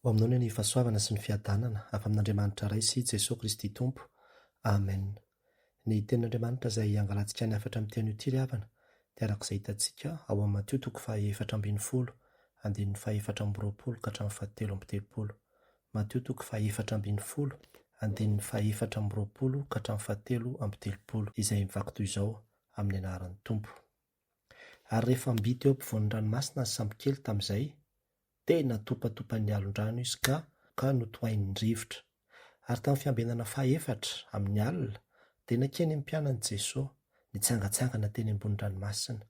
Ho aminao anie ny fahasoavana sy ny fiadanana avy amin'Andriamanitra Ray sy Jesoa Kristy Tompo. Amen. Ny Tenin'Andriamanitra izay angalantsika ny hafatra amin'ity anio ity ry havana dia araka izay hitantsika ao amin'ny Matio toko faha-14, andininy faha-24 ka hatramin'ny faha-33. Matio toko faha-14, andininy faha-24 ka hatramin'ny faha-33 izay mivaky toy izao amin'ny anaran'ny Tompo. Ary rehefa mby teo ampovoan'ny ranomasina ny sambokely tamin'izay, dia natopatopan'ny alon-drano izy ka ka notohain'ny rivotra. Ary tamin'ny fiambenana fahefatra, amin'ny alina, dia nankeny amin'ny mpianany Jesoa, nitsangantsangana teny ambony ranomasina.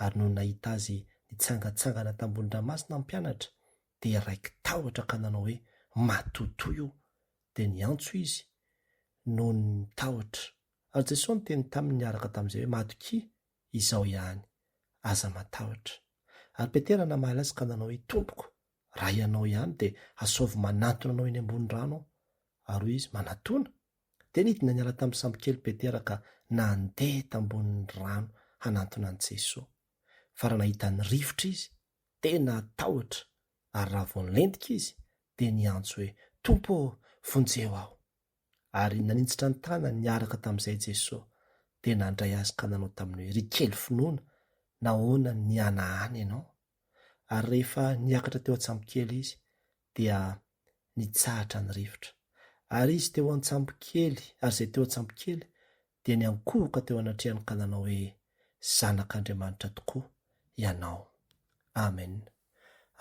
Ary nony nahita Azy nitsangantsangana tambony ranomasina ny mpianatra, dia raiki-tahotra ka nanao hoe, Matotoa io! Dia niantso izy noho ny tahotra. Ary Jesoa niteny taminy niaraka tamin'izay hoe, Matokia, Izaho ihany, aza matahotra. Ary Petera namaly azy ka nanao hoe, Tompoko, raha Ianao ihany, dia asaovy manantona Anao eny ambony rano aho. Ary hoy Izy, Manatòna. Dia nidina niala tamin'ny sambokely Petera ka nandeha tambonin'ny rano hanantona an'i Jesoa. Fa raha nahita ny rivotra izy, dia natahotra, ary raha vao nilentika izy, dia niantso hoe, Tompo ô, vonjeo aho. Ary naninjitra ny tanany niaraka tamin'izay Jesoa, dia nandray azy ka nanao taminy hoe, Ry kely finoana, nahoana no nihanahana ianao? Ary rehefa niakatra teo an-tsambokely izy, dia nitsahatra ny rivotra. Ary izy teo an-tsambokely, ary izay teo an-tsambokely, dia niankohoka teo anatrehany ka nanao hoe, Zanak'Andriamanitra tokoa ianao. Amen.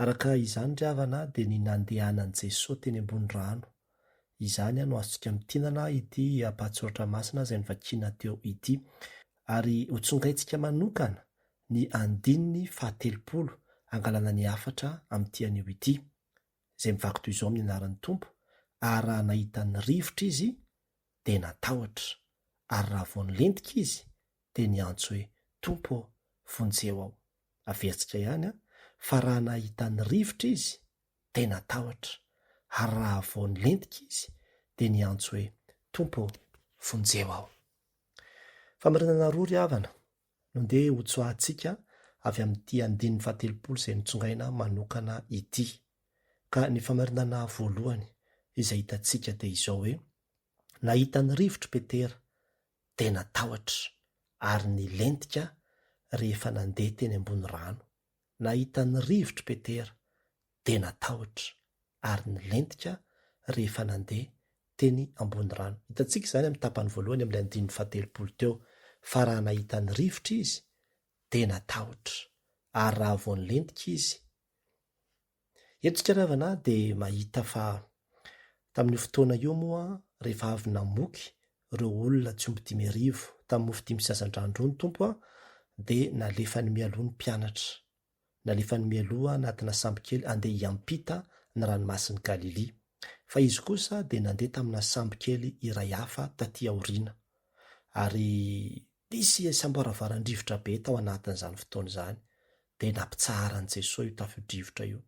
Araka izany ry havana dia ny nandehanan'i Jesoa teny ambony rano Izany no azontsika amintinana ity ampahatsoratra masina izay novakiana teo ity. Ary hotsongaintsika manokana ny andininy fahatelopolo hangalana ny hafatra amin'ity anio ity, izay mivaky toy izao amin'ny anaran'ny Tompo, Ary raha nahita ny rivotra izy, dia natahotra, ary raha vao nilentika izy, dia niantso hoe, Tompo ô, vonjeo aho. Averintsika ihany, fa raha nahita ny rivotra izy, dia natahotra, ary raha vao nilentika izy, dia niantso hoe, Tompo ô, vonjeo aho. Famarinana roa ry havana no ndeha hotsoahantsika avy amin'ity andininy fahatelopolo izay notsongaina manokana ity. Ka ny famarinana voalohany izay hitantsika dia izao hoe, Nahita ny rivotr'i Petera, dia natahotra, ary nilentika rehefa nandeha teny ambony rano. Nahita ny rivotr'i Petera, dia natahotra ary nilentika rehefa nandeha teny ambony rano. Hitantsika izany amin'ny tapany voalohany amin'ilay andininy fahatelopolo teo, fa raha nahita ny rivotra izy, dia natahotra, ary raha vao nilentika izy, Eto isika ry havana dia mahita fa tamin'io fotoana io moa rehefa avy namoky ireo olona tsy omby 5000 tamin'ny mofo dimy sy hazandrano roa ny Tompo dia nalefany mialoha ny mpianatra. Nalefany mialoha anatina sambokely handeha hiampita ny ranomasin'i Galilia. Fa izy kosa dia nandeha tamina sambokely iray hafa taty aoriana. Ary nisy samboaravaran-drivotra be tao anatin'izany fotoana izany. Dia nampitsaharan'i Jesoa io tafio-drivotra io.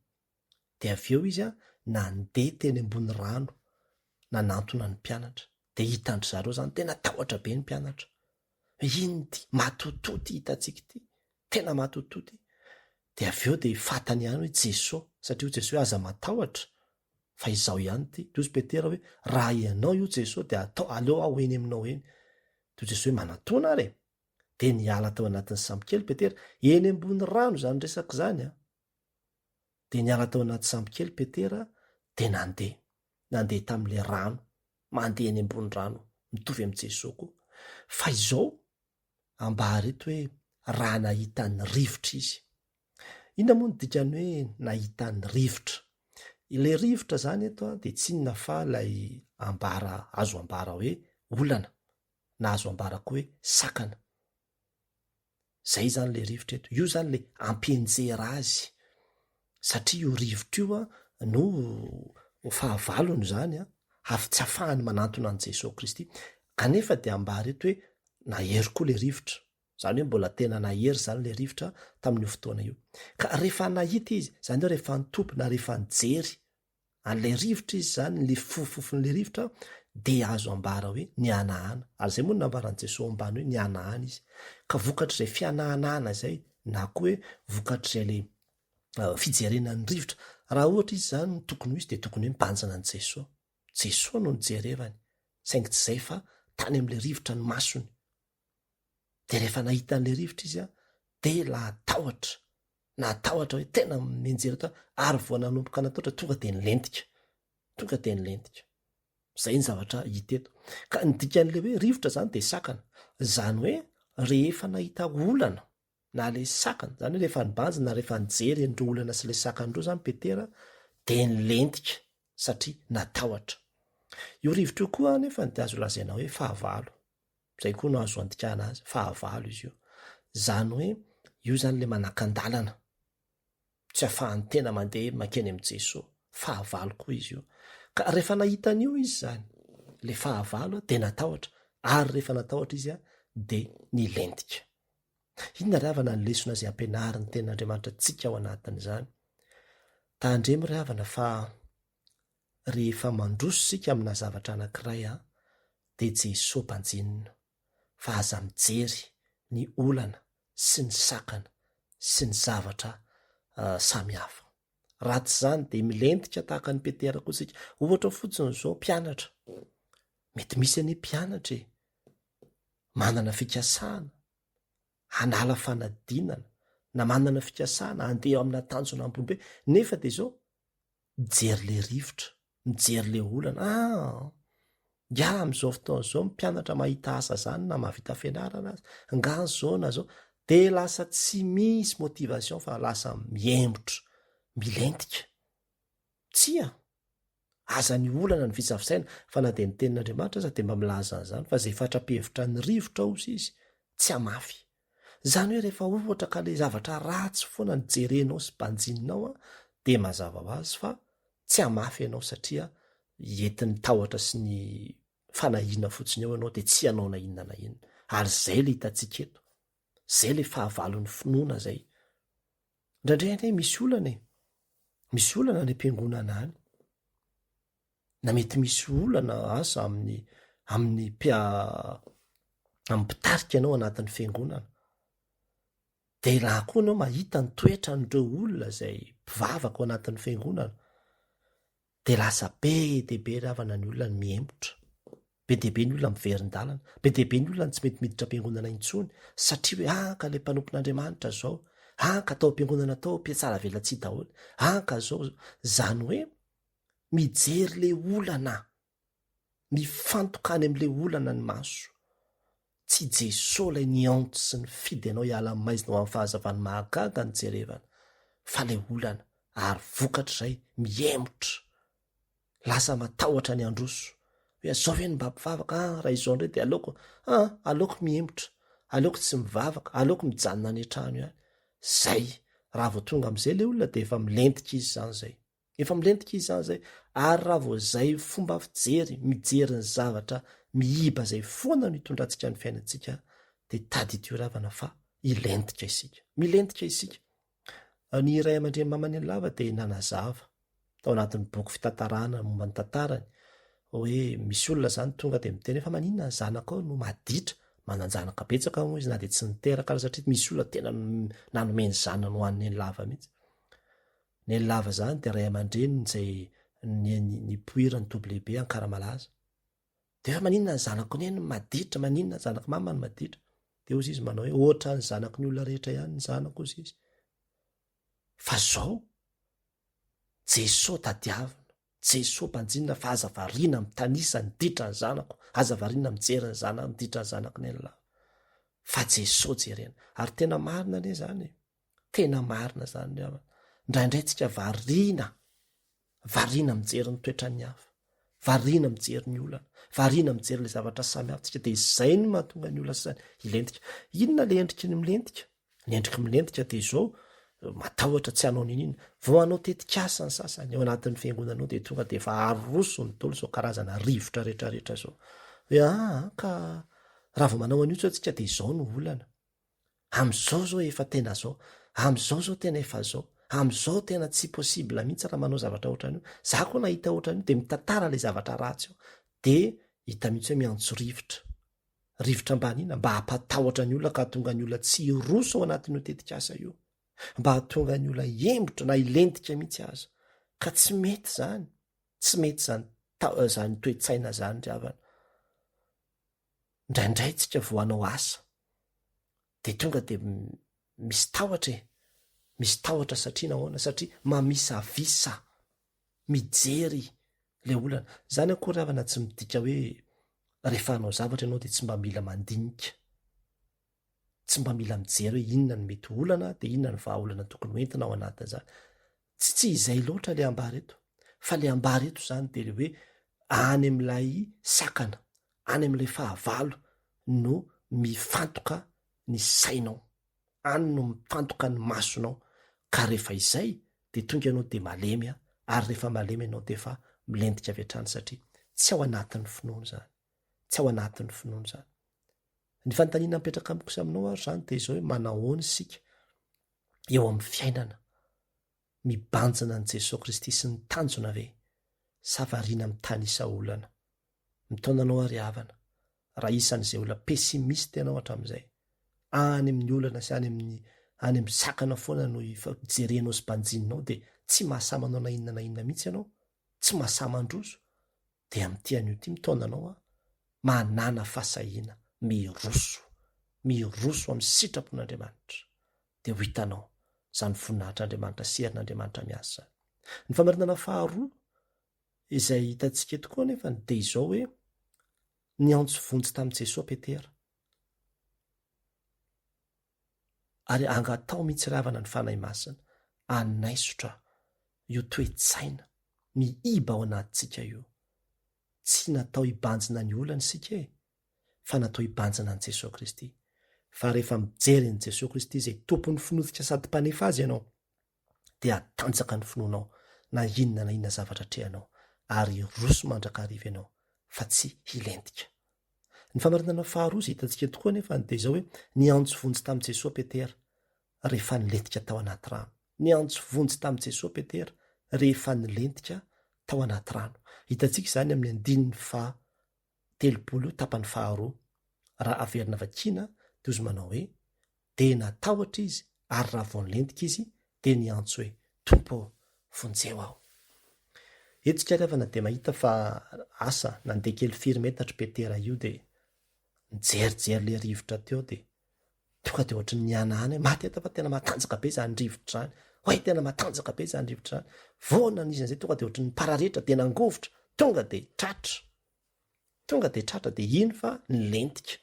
Dia avy eo izy nandeha teny ambony rano nanantona ny mpianatra. Dia hitan-dry zareo izany, tena tahotra be ny mpianatra. Hoe inona ity? Matotoa ity hitantsika ity. Tena matotoa ity. Dia avy eo dia fantany ihany hoe Jesoa, satria hoy Jesoa hoe aza matahotra fa izaho ihany ity. Dia hoy Petera hoe raha ianao io Jesoa dia atao, aleo aho ho eny aminao eny. Dia hoy Jesoa hoe manatona ary e. Dia niala tao anatin'ny sambokely Petera, eny ambony rano izany resaka izany an. Dia niala tao anaty sambokely Petera dia nandeha, nandeha tamin'ilay rano, mandeha eny ambony rano, mitovy amin'i Jesoa koa. Fa izao, ambara eto hoe raha nahita ny rivotra izy. Inona moa no dikan'ny hoe nahita ny rivotra? Ilay rivotra izany eto dia tsy inona fa ilay ambara, azo ambara hoe olana, na azo ambara koa hoe sakana. Zay izany ilay rivotra eto. Io izany ilay ampianjera azy. Satria io rivotra io no fahavalony izany, tsy afahany manantona an'i Jesoa Kristy. Kanefa dia ambara eto hoe nahery koa ilay rivotra. Izany hoe mbola tena nahery izany ilay rivotra tamin'io fotoana io. Ka rehefa nahita izy, izany hoe rehefa nitopy na rehefa nijery An'ilay rivotra izy izany, ilay fofofon'ilay rivotra dia azo ambara hoe nihanahana. Ary izay moa no nambaran'i Jesoa ambany hoe nihanahana izy. Ka vokatr'izay fihanahanahana izay, na koa hoe vokatr'izay ilay. Fijerena ny rivotra. Raha ohatra izy izany no tokony ho izy dia tokony hoe mibanjina an'i Jesoa. Jesoa no nijerevany, saingy tsy izay fa tany amin'ilay rivotra ny masony. Dia rehefa nahita an'ilay rivotra izy dia lahatahotra, nahatahotra hoe tena mianjera tao ary vao nanomboka natahotra tonga dia nilentika, tonga dia nilentika. Izay ny zavatra hita eto. Ka ny dikan'ilay hoe rivotra izany dia sakana. Izany hoe rehefa nahita olana na ilay sakana, izany hoe rehefa nibanjina na rehefa nijery an'ireo olana sy ilay sakana ireo izany Petera dia nilentika satria natahotra. Io rivotra io koa anefa dia azo lazaina hoe fahavalo. Izay koa no azo andikana azy, fahavalo izy io. Izany hoe io izany ilay manakan-dalana, tsy ahafahan'ny tena mandeha mankeny amin'i Jesoa. Fahavalo koa izy io. Ka rehefa nahita an'io izy izany, ilay fahavalo dia natahotra, ary rehefa natahotra izy dia nilentika. Inona ry havana ny lesona izay ampianarin'ny Tenin'Andriamanitra antsika ao anatin'izany? Tandremo ry havana fa rehefa mandroso isika amina zavatra anankiray dia Jesoa mpanjinina fa aza mijery ny olana sy ny sakana sy ny zavatra samihafa. Raha tsy izany dia milentika tahaka an'i Petera koa isika. Ohatra fotsiny izao mpianatra. Mety misy anie mpianatra e. Manana fikasana hanala fanadinana na manana fikasana handeha amina tanjona ambony be nefa dia izao mijery le rivotra, mijery le olana, ah! Nga amin'izao fotoana izao ny mpianatra mahita asa zany na mahavita fianarana aza, nga zao na zao, de lasa tsy misy motivation fa lasa mihemotra, milentika. Tsia! Aza ny olana no visavisaina fa na dia ny tenin'Andriamanitra aza dia mba milaza an'izany fa izay fatra-pihevitra ny rivotra hozy izy tsy hamafy. Izany hoe rehefa ohatra ka le zavatra ratsy foana no jerenao sy banjininao an, dia mazava ho azy fa tsy hamafy ianao satria entin'ny tahotra sy ny fanahiana fotsiny eo ianao dia tsy hanao na inona na inona. Ary izay le hitantsika eto. Izay le fahavalon'ny finoana izay. Indraindray anie misy olana e. Misy olana any am-piangonana any. Na mety misy olana asa amin'ny amin'ny mpia amin'ny mpitarika anao anatin'ny fiangonana. Dia raha koa ianao mahita ny toetran'ireo olona izay mpivavaka ao anatin'ny fiangonana, dia lasa be dia be ry havana ny olona no mihemotra. Be dia be ny olona miverin-dalana. Be dia be ny olona no tsy mety miditra am-piangonana intsony satria hoe ah ka ilay mpanompon'Andriamanitra izao, ah ka tao am-piangonana tao mpihatsara velatsihy daholo, ah ka izao. Izany hoe mijery ilay olana, mifantoka any amin'ilay olana ny maso. Tsy Jesoa ilay niantso sy nifidy anao hiala amin'ny maizina ho amin'ny fahazavany mahagaga no jerevana fa ilay olana ary vokatr'izay mihemotra, lasa matahotra ny handroso hoe zao ve no mba mpivavaka ah raha izao indray dia aleoko ah aleoko mihemotra, aleoko tsy mivavaka, aleoko mijanona any an-trano ihany. Zay, raha vao tonga amin'izay ilay olona dia efa milentika izy izany izay. Efa milentika izy izany izay, ary raha vao izay fomba fijery, mijery ny zavatra miiba izay foana no itondrantsika ny fiainantsika, dia tadidio ravana fa hilentika isika. Milentika isika. Ny ray aman-dreny maman'i Lava dia nanazava tao anatin'ny boky fitantarana momba ny tantarany hoe misy olona izany tonga dia miteny hoe fa maninona ny zanakao no maditra, manan-janaka betsaka moa izy na dia tsy niteraka aza satria misy olona tena nanome ny zanany ho an'i Neny Lava mihitsy. Neny Lava izany dia ray aman-dreniny izay nipoiran'ny toby lehibe Ankaramalaza. Dia hoe maninona ny zanako neny no maditra, maninona ny zanako mama no maditra. Dia hozy izy manao hoe ohatran'ny zanaky ny olona rehetra ihany ny zanako hozy izy. Fa zao, Jesoa tadiavina, Jesoa banjinina fa aza variana mitanisa ny ditra ny zanako, aza variana mijery ny zanako, ny ditra ny zanako neny lava. Fa Jesoa jerena. Ary tena marina anie izany e. Tena marina izany ry havana. Indraindray tsika variana, variana mijery ny toetran'ny hafa, variana mijery ny olana, variana mijery ilay zavatra samy hafa tsika dia izay no mahatonga ny olona sasany hilentika. Inona ilay endriky ny milentika? Ny endriky milentika dia izao, matahotra tsy hanao n'inon'inona. Vao hanao tetikasa ny sasany ao anatin'ny fiangonana ao dia tonga dia efa arosony daholo izao karazana rivotra rehetrarehetra izao. Hoe aa ka raha vao manao an'io tsao tsika dia izao no olana. Amizao zao efa tena zao, amizao zao tena efa zao, amizao tena tsy possible mihitsy raha manao zavatra ohatran'io, za koa nahita ohatran'io de mitantara le zavatra ratsy eo, de hita mihitsy hoe miantso rivotra, rivotra mba hanina? Mba hampatahotra ny olona ka hahatonga ny olona tsy hiroso ao anatin'io tetikasa io. Mba hahatonga ny olona hiembotra na hilentika mihitsy aza. Ka tsy mety izany. Tsy mety izany izany toe-tsaina izany ry havana. Indraindray tsika vao hanao asa de tonga de misy tahotra e, misy tahotra satria nahoana? Satria mamisavisa, mijery le olana. Zany akory havana tsy midika hoe rehefa hanao zavatra ianao de tsy mba mila mandinika. Tsy mba mila mijery hoe inona no mety ho olana dia inona ny vahaolana tokony ho entina ao anatin'izany. Tsy tsy izay loatra le ambara eto, fa le ambara eto izany dia le hoe any amin'ilay sakana, any amin'ilay fahavalo no mifantoka ny sainao, any no mifantoka ny masonao, ka rehefa izay dia tonga ianao dia malemy ary rehefa malemy ianao dia efa milentika avy hatrany satria tsy ao anatin'ny finoana izany, tsy ao anatin'ny finoana izany. Ny fanontaniana mipetraka amiko sy aminao ary izany dia izao hoe manahoana isika eo amin'ny fiainana? Mibanjina an'i Jesoa Kristy sy ny tanjona ve sa variana mitanisa olana? Mitaona anao ary havana raha isan'izay olona pessimiste ianao hatramin'izay, any amin'ny olana sy any amin'ny any amin'ny sakana foana no jerenao sy banjininao dia tsy mahasahy manao na inona na inona mihitsy ianao, tsy mahasahy mandroso, dia amin'ity anio ity mitaona anao aho, manàna fahasahiana miroso, miroso amin'ny sitrapon'Andriamanitra, dia ho hitanao izany voninahitr'Andriamanitra sy herin'Andriamanitra miasa izany. Ny famarinana faharoa izay hitantsika eto koa anefa dia izao hoe, niantso vonjy tamin'i Jesoa Petera. Ary angataho mihitsy ry havana ny Fanahy Masina hanaisotra io toe-tsaina miiba ao anatintsika io. Tsy natao hibanjina ny olana isika e, fa natao hibanjina an'i Jesoa Kristy. Fa rehefa mijery an'i Jesoa Kristy izay Tompon'ny finoantsika sady Mpanefa azy ianao, dia hatanjaka ny finoanao na inona na inona zavatra atrehanao, ary hiroso mandrakariva ianao fa tsy hilentika. Ny famarinana faharoa izay hitantsika eto koa anefa dia izao hoe niantso vonjy tamin'i Jesoa Petera rehefa nilentika tao anaty rano. Niantso vonjy tamin'i Jesoa Petera rehefa nilentika tao anaty rano. Hitantsika izany amin'ny andininy faha 30 tapany faharoa. Raha averina vakiana dia hozy manao hoe Dia natahotra izy, ary raha vao nilentika izy, dia niantso hoe, Tompo ô, vonjeo aho! Eto isika ry havana dia mahita fa asa, nandeha kely firy metatra i Petera io dia nijerijery ilay rivotra teo dia tonga dia ohatry ny nihanahana hoe maty eto fa tena matanjaka be izany rivotra izany. Oay, tena matanjaka be izany rivotra izany. Vao nanisy an'izay tonga dia ohatry ny nipararetra dia nangovitra, tonga dia tratra. Tonga dia tratra dia iny fa nilentika.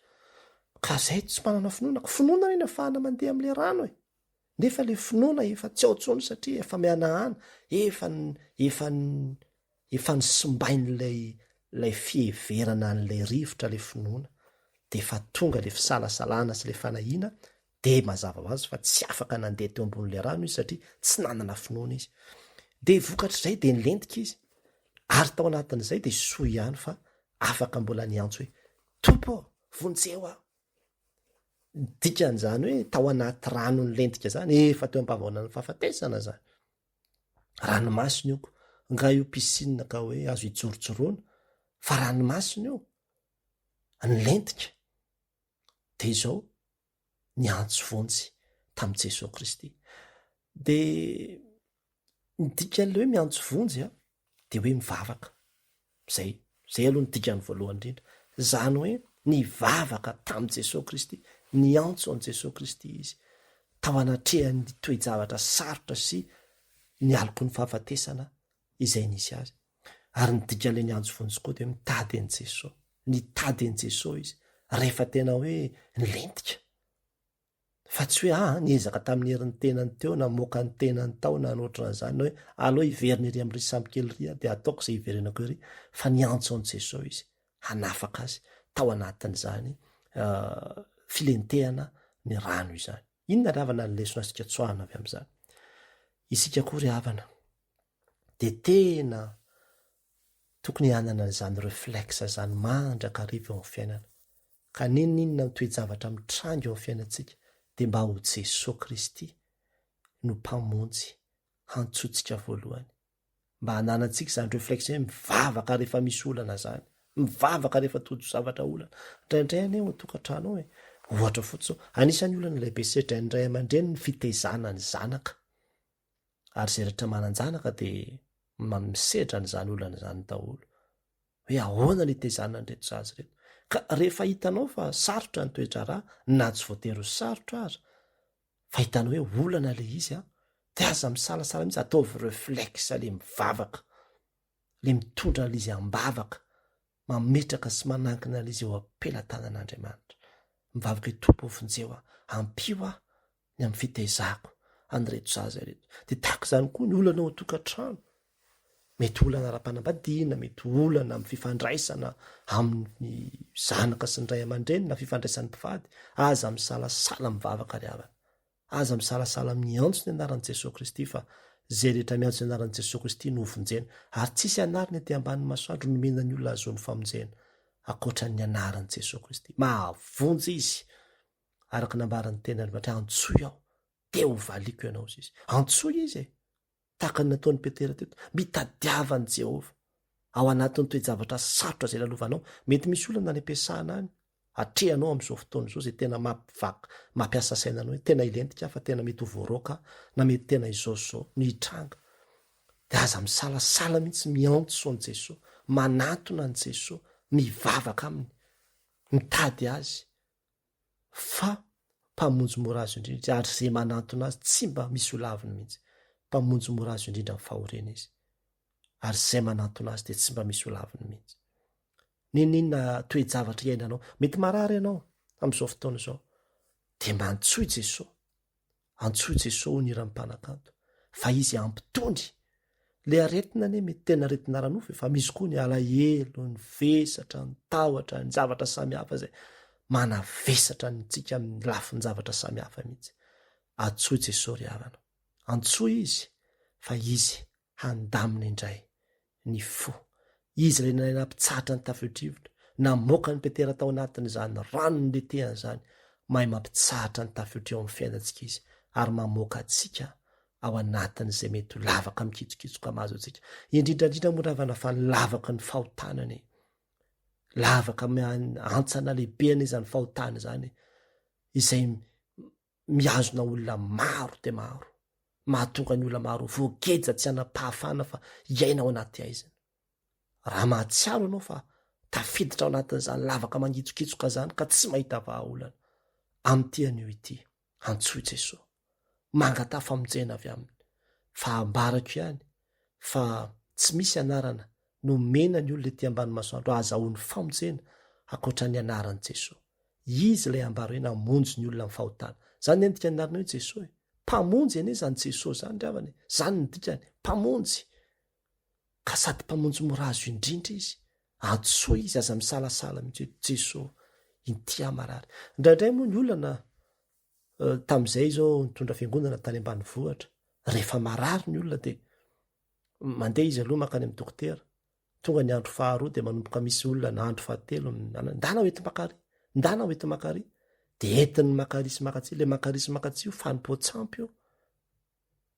Ka zay tsy manana finoana. Finoana anie ny afahana mandeha amin'ilay rano e. Nefa ilay finoana efa tsy ao intsony satria efa mihanahana, efa efa efa nosimbain'ilay ilay fiheverana an'ilay rivotra ilay finoana. Dia efa tonga ilay fisalasalana sy ilay fanahiana dia mazava ho azy fa tsy afaka nandeha teo ambonin'ilay rano izy satria tsy nanana finoana izy. Dia vokatr'izay dia nilentika izy. Ary tao anatin'izay dia soa ihany fa afaka mbola niantso hoe, Tompo ô, vonjeo aho! Ny dikan'izany hoe tao anaty rano nilentika izany, efa teo am-pahavaonan'ny fahafatesana izany. Ranomasina io ko, nga io piscine ka hoe azo ijorojoroana, fa ranomasina io, nilentika. Dia izao, niantso vonjy tamin'i Jesoa Kristy. Dia ny dikan'ilay hoe miantso vonjy a, dia hoe mivavaka. Zay, zay aloha ny dikany voalohany indrindra. Izany hoe nivavaka tamin'i Jesoa Kristy, niantso an'i Jesoa Kristy izy tao anatrehan'ny toe-javatra sarotra sy ny aloky ny fahafatesana izay nisy azy. Ary ny dikan'ilay niantso vonjy koa dia hoe mitady an'i Jesoa. Nitady an'i Jesoa izy rehefa tena hoe nilentika. Fa tsy hoe aa niezaka tamin'ny herin'ny tenany teo namoaka ny tenany tao na ny ohatran'izany na hoe aleo hiverina ery amin'ry sambo kely ry aho dia ataoko izay hiverenako ery fa niantso an'i Jesoa izy hanafaka azy tao anatin'izany filentehana ny rano izany. Inona ry havana ny lesona azontsika tsoahina avy amin'izany? Isika koa ry havana dia tena tokony hanana an'izany reflexe izany mandrakariva eo amin'ny fiainana. Ka n'inon'inona ny toe-javatra mitranga eo amin'ny fiainantsika dia mba ho Jesoa Kristy no Mpamonjy hantsointsika voalohany. Mba hananantsika izany reflexe hoe mivavaka rehefa misy olana izany, mivavaka rehefa tojo zavatra olana. Indraindray anie ao an-tokantrano ao e, Ohatra fotsiny izao, anisan'ny olana lehibe sedrain'ny ray aman-dreny ny fitaizana ny zanaka. Ary izay rehetra manan-janaka dia misedra an'izany olana izany daholo. Hoe ahoana ny hitaizana an'ireto zaza ireto. Ka rehefa hitanao fa sarotra ny toe-draharaha, na tsy voatery ho sarotra aza, fa hitanao hoe olana ilay izy an, dia aza misalasala mihitsy, ataovy reflexe ilay mivavaka, ilay mitondra an'ilay izy am-bavaka, mametraka sy manankina an'ilay izy eo am-pelatanan'Andriamanitra. Mivavaka hoe Tompo ô vonjeo aho, ampio aho ny amin'ny fitaizako an'ireto zaza ireto. Dia tahaka izany koa ny olana ao an-tokantrano. Mety olana ara-panambadiana, mety olana amin'ny fifandraisana amin'ny zanaka sy ny ray aman-dreny na fifandraisan'ny mpivady. Aza misalasala mivavaka ry havana. Aza misalasala miantso ny anaran'i Jesoa Kristy fa izay rehetra miantso ny anaran'i Jesoa Kristy no hovonjena. Ary tsisy anarana ety ambanin'ny masoandro nomena ny olona ahazoany famonjena ankoatra ny anaran'i Jesoa Kristy. Mahavonjy Izy. Araka ny nambaran'ny tenin'Andriamanitra, antsoy aho, dia ho valiako ianao, hoy izy. Antsoy izy e! Tahaka ny nataon'i Petera teto. Mitadiava an'i Jehovah. Ao anatin'ny toe-javatra sarotra izay lalovanao, mety misy olana any am-piasana any, atrehanao amin'izao fotoana izao izay tena mampivaky, mampiasa saina anao hoe tena hilentika aho fa tena mety ho voaroaka aho, na mety tena izao sy izao no hitranga. Dia aza misalasala mihitsy miantso an'i Jesoa, manantona an'i Jesoa, mivavaka Aminy, mitady Azy. Fa Mpamonjy mora azo indrindra Izy, ary izay manantona Azy tsy mba misy ho laviny mihitsy. Mpamonjy mora azo indrindra amin'ny fahoriana Izy, ary izay manantona Azy dia tsy mba misy ho laviny mihitsy. N'inon'inona toe-javatra iainanao, mety marary ianao amin'izao fotoana izao, dia mba antsoy Jesoa. Antsoy Jesoa hoy ny hiran'ny mpanakanto fa Izy hampitony. Le aretina anie mety tena aretina ara-nofo e, fa misy koa ny alahelo, ny vesatra, ny tahotra, ny zavatra samihafa izay manavesatra antsika amin'ny lafin-javatra samihafa mihitsy. Antsoy Jesoa ry havana. Antsoy Izy fa Izy handamina indray ny fo. Izy ilay nahay nampitsahatra ny tafio-drivotra, namoaka an'i Petera tao anatin'izany rano niletehany izany. Mahay mampitsahatra ny tafiotra eo amin'ny fiainantsika Izy, ary mamoaka antsika ao anatin'izay mety ho lavaka mikitsokitsoka mahazo antsika. Indrindra indrindra moa ravana fa ny lavaky ny fahotana anie. Lavaka hantsana lehibe anie izany fahotana izany, izay mihazona olona maro dia maro, mahatonga ny olona maro ho voageja tsy hanam-pahafahana fa hiaina ao anaty haizina. Raha mahatsiaro ianao fa tafiditra ao anatin'izany lavaka mangitsokitsoka izany ka tsy mahita vahaolana, amin'ity anio ity, antsoy Jesoa. Mangataha famonjena avy Aminy. Fa ambarako ihany fa tsy misy anarana nomena ny olona ety ambany masoandro ahazahoany famonjena ankoatra ny anaran'i Jesoa. Izy ilay ambara hoe namonjy ny olona amin'ny fahotana. Izany anie ny dikan'ny anarana hoe Jesoa e. Mpamonjy anie izany Jesoa izany ry havana e. Izany ny dikany, Mpamonjy. Ka sady Mpamonjy mora azo indrindra Izy. Antsoy Izy, aza misalasala mihitsy hoe Jesoa, inty aho marary. Indraindray moa ny olana eh, tamin'izay izao nitondra fiangonana tany ambanivohitra, rehefa marary ny olona dia mandeha izy aloha mankany amin'ny dokotera. Tonga ny andro faharoa dia manomboka misy olona na andro fahatelo ndana ho enti-makary, ndana ho enti-makary. Dia entin'ny makary sy makatsy, ilay makary sy makatsy io fanompoan-tsampy io.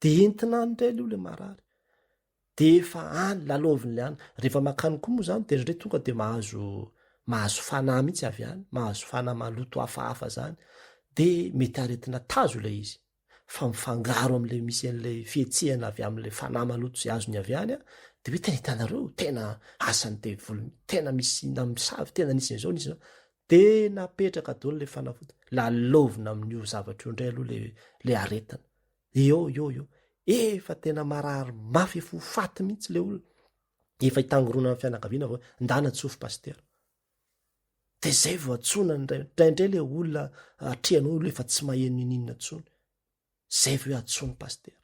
Dia entina any indray aloha ilay marary. Dia efa any, lalaovin'ilay any. Rehefa makany koa moa izany dia indraindray tonga dia mahazo mahazo fanahy mihitsy avy any, mahazo fanahy maloto hafahafa izany. Dia mety aretina tazo ilay izy. fa mifangaro amin'ilay misy an'ilay fihetsehana avy amin'ilay fanahy maloto izay azony avy any dia hoe tena hitanareo tena asan'ny devoly tena misy namosavy tena nisy an'izao nisy an'izao dia napetraka daholo ilay fanafody lalaovina amin'io zavatra io indray aloha le le aretina eo eo eo efa tena marary mafy efa ho faty mihitsy le olona efa hitangorona amin'ny fianakaviana vao ndana tsofy pasitera De zay vao antsoina ny ray, indraindray le olona atrehanao aloha efa tsy maheno ninoninona intsony, zay vao hoe antsoiny pasitera.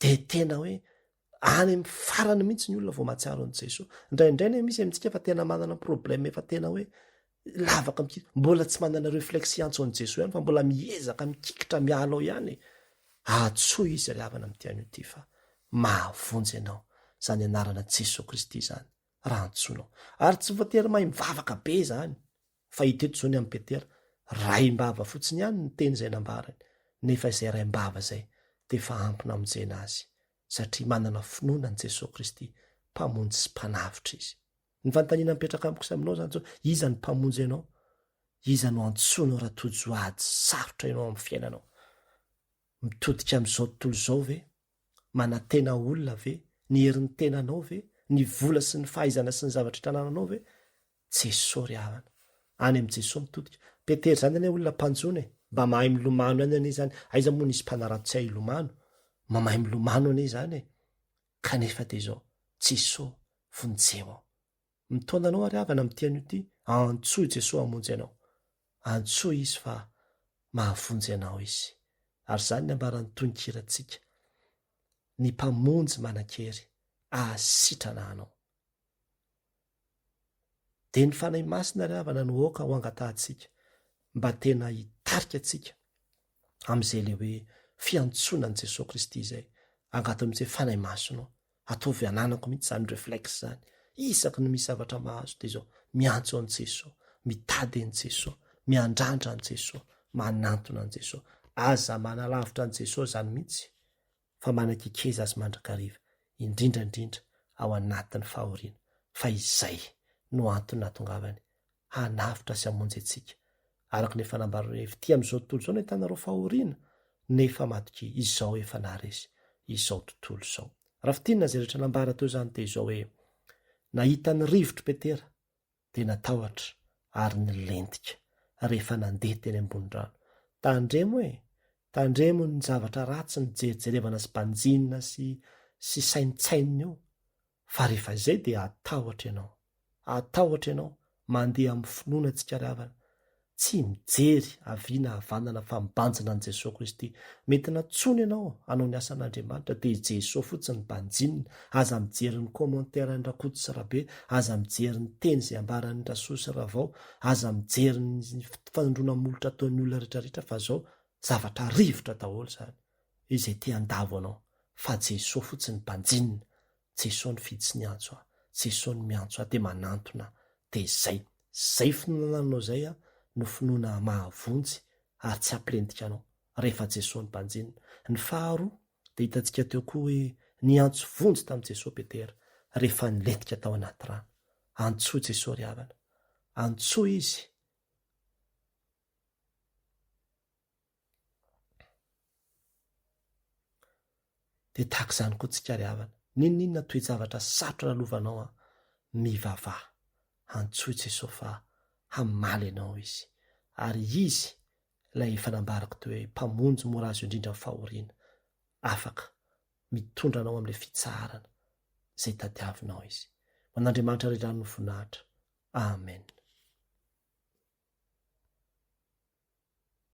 De tena hoe any amin'ny farany mihitsy ny olona vao mahatsiaro an'i Jesoa. Indraindray ne misy amintsika fa tena manana problème efa tena hoe lavaka mikikitra, mbola tsy manana reflexe hiantso an'i Jesoa ihany fa mbola miezaka mikikitra miala ao ihany e. Antsoy izy ry havana amin'ity anio ity fa mahavonjy anao izany anarana Jesoa Kristy izany. raha antsoinao. Ary tsy voatery mahay mivavaka be izany, fa hita eto izao ny amin'i Petera, raim-bava fotsiny ihany ny teny izay nambarany, nefa izay raim-bava izay dia efa ampy namonjena azy, satria manana finoana an'i Jesoa Kristy Mpamonjy sy Mpanavotra izy. Ny fanontaniana mipetraka amiko sy aminao izany izao, iza no Mpamonjy anao? Iza no antsoinao raha tojo ady sarotra ianao amin'ny fiainanao? Mitodika amin'izao tontolo izao ve? Manantena olona ve? Ny herin'ny tenanao ve? Ny vola sy ny fahaizana sy ny zavatra rehetra anananao ve? Jesoa ry havana. Any amin'i Jesoa mitodika. Petera izany anie olona mpanjono e. Mba mahay milomano ihany anie izany. Aiza moa nisy mpanarato tsy hay hilomano? Mba mahay milomano anie izany e. Kanefa dia izao, Jesoa, vonjeo aho. Mitaona anao ary havana amin'ity anio ity, antsoy Jesoa hamonjy anao. Antsoy Izy fa mahavonjy anao Izy. Ary izany ny ambaran'ny tononkirantsika, Ny Mpamonjy manan-kery ahasitrana anao. Dia ny Fanahy Masina ry havana no aoka ho angatahantsika mba tena hitarika antsika amin'izay ilay hoe fiantsoana an'i Jesoa Kristy izay. Angataho mihitsy hoe Fanahy Masina ô, ataovy ananako mihitsy izany reflexe izany. Isaky ny misy zavatra mahazo dia izao, miantso an'i Jesoa, mitady an'i Jesoa, miandrandra an'i Jesoa, manantona an'i Jesoa. Aza manalavitra an'i Jesoa izany mihitsy fa manakekeza azy mandrakariva, indrindra indrindra ao anatin'ny fahoriana, fa izay no antony nahatongavany hanavotra sy hamonjy antsika. Araka ny efa nambarany hoe, Fitia amin'izao tontolo izao no ahitanareo fahoriana, nefa matokia, izao efa naharesy izao tontolo izao. Raha fintinina izay rehetra nambara teo izany dia izao hoe, Nahita ny rivotr'i Petera, dia natahotra ary nilentika rehefa nandeha teny ambony rano. Tandremo e! Tandremo ny zavatra ratsy ny jerijerevana sy banjinina sy sy saintsainina eo fa rehefa izay dia hatahotra ianao. Hatahotra ianao, mandeha amin'ny finoana tsika ry havana. Tsy mijery havia na havanana fa mibanjina an'i Jesoa Kristy. Mety nantsoina ianao hanao ny asan'Andriamanitra dia i Jesoa fotsiny banjinina. Aza mijery ny commentaire-n'i Rakoto sy Rabe, aza mijery ny teny izay ambaran'i Rasoa sy Ravao, aza mijery ny fanondroana molotra ataon'ny olona rehetrarehetra fa zao zavatra rivotra daholo izany izay te handavo anao fa Jesoa fotsiny banjinina. Jesoa nifidy sy niantso ahy, Jesoa no miantso ahy dia manantona dia zay. Zay finoana anananao zay no finoana mahavonjy ary tsy hampilentika anao rehefa Jesoa no banjinina. Ny faharoa dia hitantsika teo koa hoe niantso vonjy tamin'i Jesoa Petera rehefa nilentika tao anaty rano. Antsoy Jesoa ry havana. Antsoy Izy. Dia tahaka izany koa tsika ry havana. N'inon'inona toe-javatra sarotra lalovanao an, mivavaha. Antsoy Jesoa fa hamaly anao Izy. Ary Izy ilay efa nambarako teo hoe Mpamonjy mora azo indrindra ny fahoriana. Afaka mitondra anao amin'ilay fitsaharana izay tadiavinao Izy. Ho an'Andriamanitra irery ihany ny voninahitra. Amen.